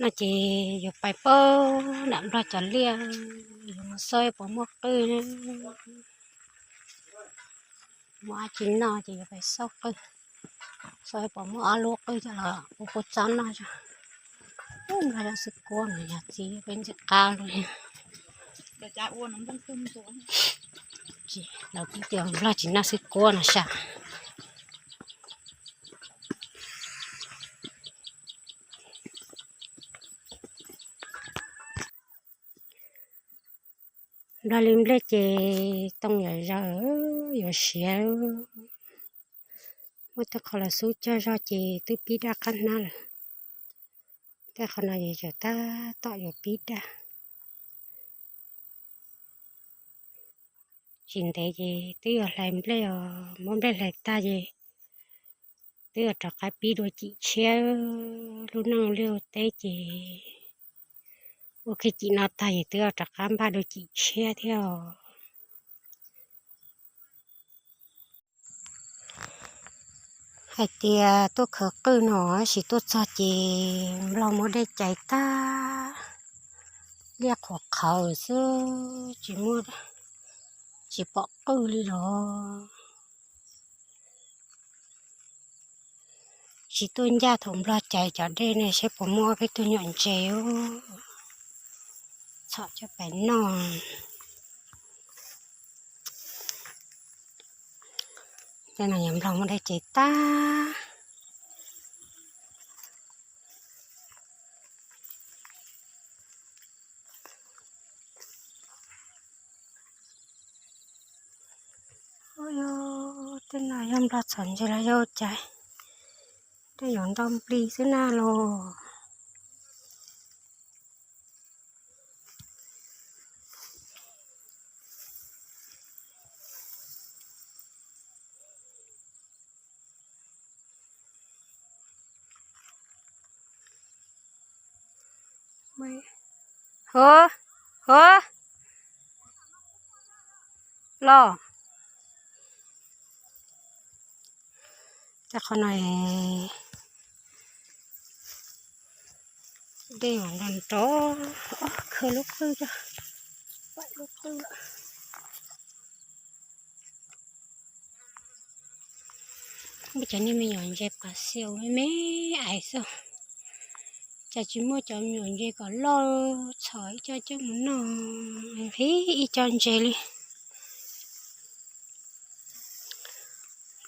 No ces yuav pais pab nram nplog cov liaj, yuav mus xauj puas muaj qwj. Muaj dab tsi noj ces yuav pais xauj qwj, xauj puas muaj ob lub qwj coj los ua kuv txob noj. Ub, nplog yog xwb kuab no yog txiv peb ntxim qab li. Lawv twb tias nplog tsis noj xwb kuab no sas. Nplog li nplej ces too yam zaws yuav siav. Muaj tej qho los xub cog zog ces twb pib daj qab hnab lawm. Tej qho no ces tseem tab tom yuav pib daj. Tsis ntev ces twb yuav hlais nplej os, muab nplej hlais tag ces twb yuav rov qab pib dua cim tshiab. Lub neej liaj teb ces ua kiag cim no tag ces twb yuav rov qab npaj dua cim tshiab thiab os. Hais tias tuaj khaws qwj no tab sis tuaj txog ces nplog muab dej cais tag, liaj qhuav qhawv xwb, tsis muaj, tsis pom qwj li los. Tsis tuaj ncaj thaum nplog cais cov dej ne seb puas muaj peb tug nyuam ntses txhom coj pais noj. Tej no yog nplog muab dej cais tag. Ub, yog tej no yog nplog txhom ntses los yog cais, tej yuav nto nplig xwb na los. Hov, hov, los. Tej qhov no dej nrov nrov, khaws lub qwj, lub qwj. Muaj cov niag me nyuam ntses pas xias me me ais xwb, cas tsis muaj cov me nyuam ntses kom loj txhom ib co coj mus noj, ib co ntses li.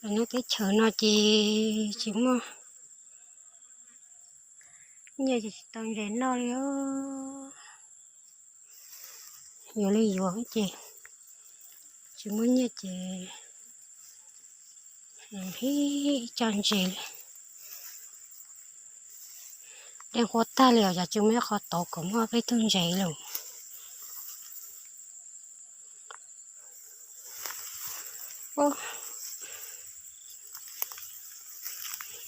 Lawv nyob teb chaws no ces tsis muaj nyiaj ces tsis tau ntses noj li. Yuav li yuav ces tsis muaj nyiaj ces ib co ntses li. Dej nqhuab tag li os, cas tsis muaj ib qho tauv kom muaj peb tug ntses li.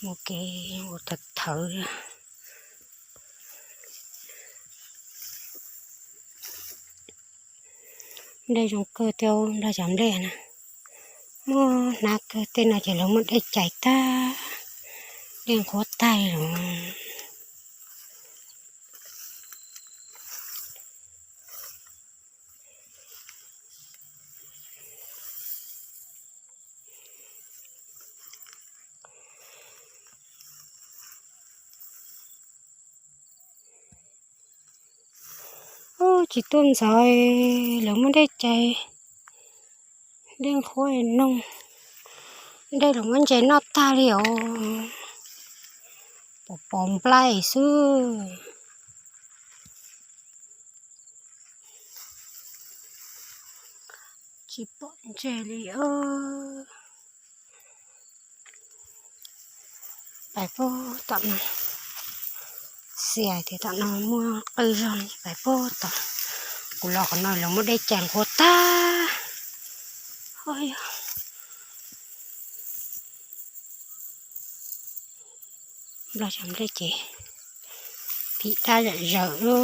Mus kev ua thawv thawv. Nplej zoo kawg thiab, nplog cov nplej na, muaj hnab kawg. Tej no ces lawv muab dej cais tag, dej nqhuab tag li los. Ub, tsis tuaj ntxov, lawv muab dej cais, dej nqhuab noog, dej los muab ntses noj tag li os. Pom pom nplaig xwb. Tsis pom ntses li os. Pais puag tom no, xia tias tom no muaj qwj zog, pais puag tom. Kuv los qhov no lawv muab dej cais nqhuab tag. Oj, yog nplog cov nplej ces phim dab zam zawm lub.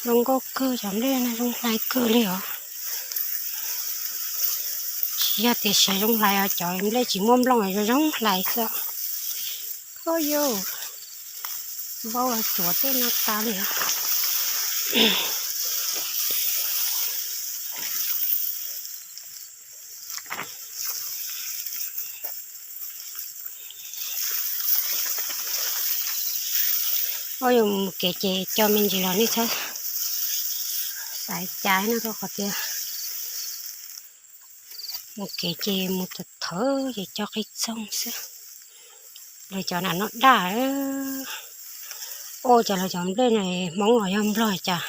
Zoo nkauj kawg, cov nplej no zoo hlais kawg li os. Tsis yog tias siav zoo hlais os, cov nplej tsis muaj nplooj zoo zoo hlais xwb. Oj, yog Npau los tsuav tej no tas li. Ua yus mus kev ces cov me ntsis los nej txhob xav cas no rau qhov tias mus kev ces mus thawv thawv ces cog qis txoog xwb. Lawv cov nam no daj. Ua cas lawv cov nplej no Hmoob los yog Nplog cas?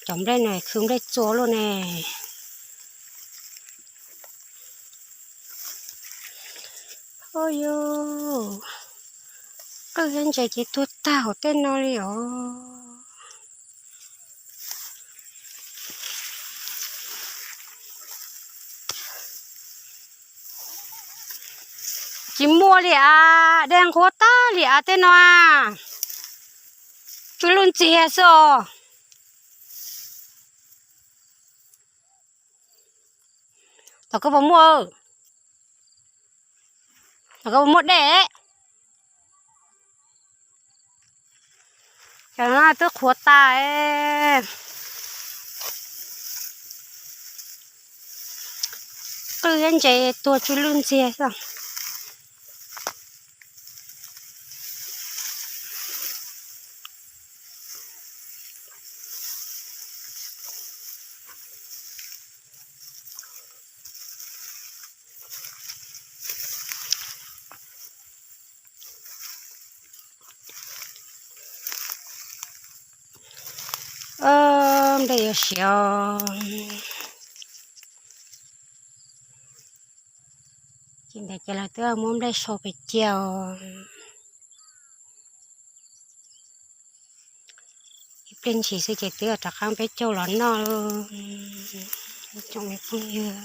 Cov nplej no khwv nplej txua luaj ne. Ua yus, qwj thiab ntses ces tuag tag hauv tej no li os. Tsis muaj li as, dej nqhuab tag li as tej no. Tsw lwj ntxiag xwb os. Tom koj puas muaj, tom koj puas muaj dej? Cov no twb qhuav tas. Qwj thiab ntses tuag tsw lwj ntxiag xwb. Nplej yuav siav. Ces ntawd ces lawv twb muab nplej sau pem cia os. Ib pliag ntshis xwb ces twb rov qab peb caug los noj. Tsoom me phooj ywg,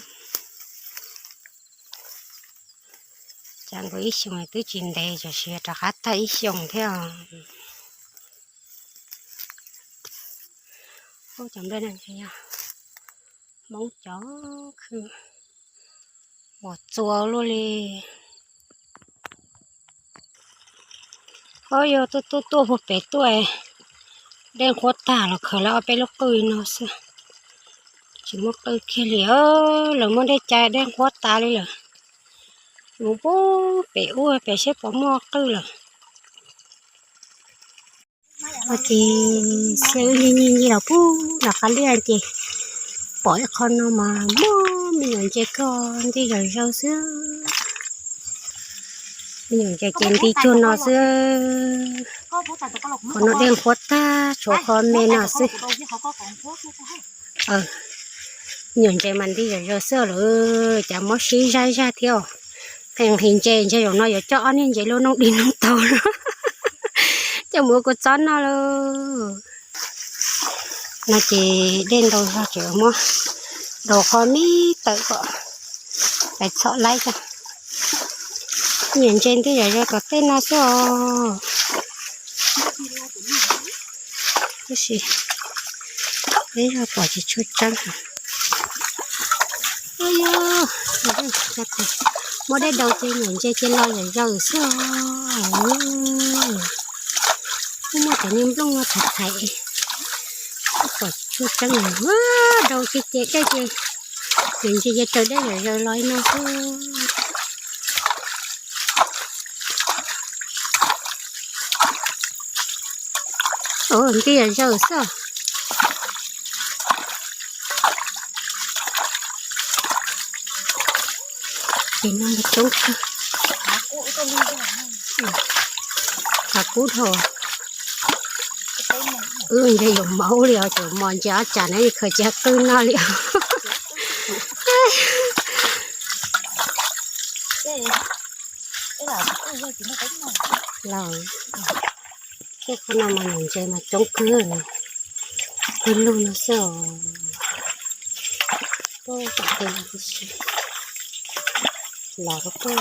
cas nkaus ib xyoos twb tsis ntev, tam sim rov qab tag ib xyoos thiab os. Cov nplej no yog Hmoob cov khwv, muaj txua luaj li. Ob, yog tuaj tuaj tuaj puag pem tuaj, dej nqhuab tag los khaws lawv ob peb lub qwj no xwb, tsis muaj qwj kiag li. Lawv muab dej cais dej nqhuab tas li lawm. Mus puag pem ub pem seb puas muaj qwj lawm. Ces xiab wb nyi nyi nyi los puag nram qab liaj ces pom ib qho no mas muaj me nyuam ntses koj nti zom zaws xwb. Me nyuam ntses ces nti cuag no xwb. Qhov no dej nqhuab tag tshuav qhov me no xwb. Me nyuam ntses mas nti zom zaws xwb lawm, cas mob sib zaj zaj thiab os. Qee nqhis ntses ntses zaum no yuav coj ob niag ntses luaj noog dig noog taug no coj mus ua kua txob noj lauj. No ces dej ntau zog ces muab daus qhov me tawm kom pais txhom laib tso. Niam ntses nti zom zaws tom tej no xwb os. Tab sis peb yog pom tsis tshua tseeb. Muab dej daus ces niam ntses ces los zom zaws xwb os. Muaj cov niag nplooj no thaiv thaiv, pom tsis tshua tseeb. Daus ces ces dej ces niam ntses ces raws dej zom zaws los li no xwb. Nti zom zaws xwb. Ces no coob kawg. Hav kub dhau. Wb ntses yuav maub li os, cov mos ntses ob tsam na khaws tsis qwj noj li os. Los, tej qhov no mas niam ntses mas coob kawg na. Pawg lug no xwb os. Pawg lug tib si, los rau pem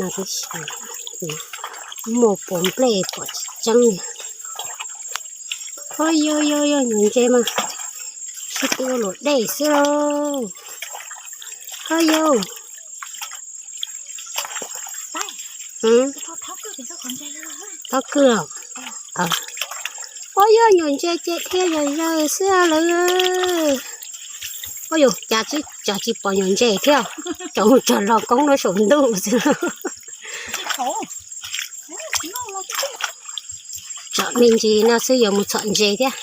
no tib si. Muaj puas nplej pom tsis tseeb li. Ho yog yog yog niam ntses mas sib tw ua luam dej xwb lauj. Ho yog, thaub kwj los. Ua yog nyuam ntses ces dhia zom zaws xwb lawm. Ua yus cas tsis, cas tsis pom nyuam ntses thiab, tsaus tsaus los koob no saum ntuj xwb. Tsom me ntsis no xwb yuav mus txhom ntses thiab.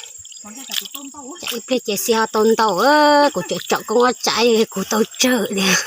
Ib pliag ces xij ho tau ntau, kuv tseem tsom koob ob tsam kuv tau tsawg tiag.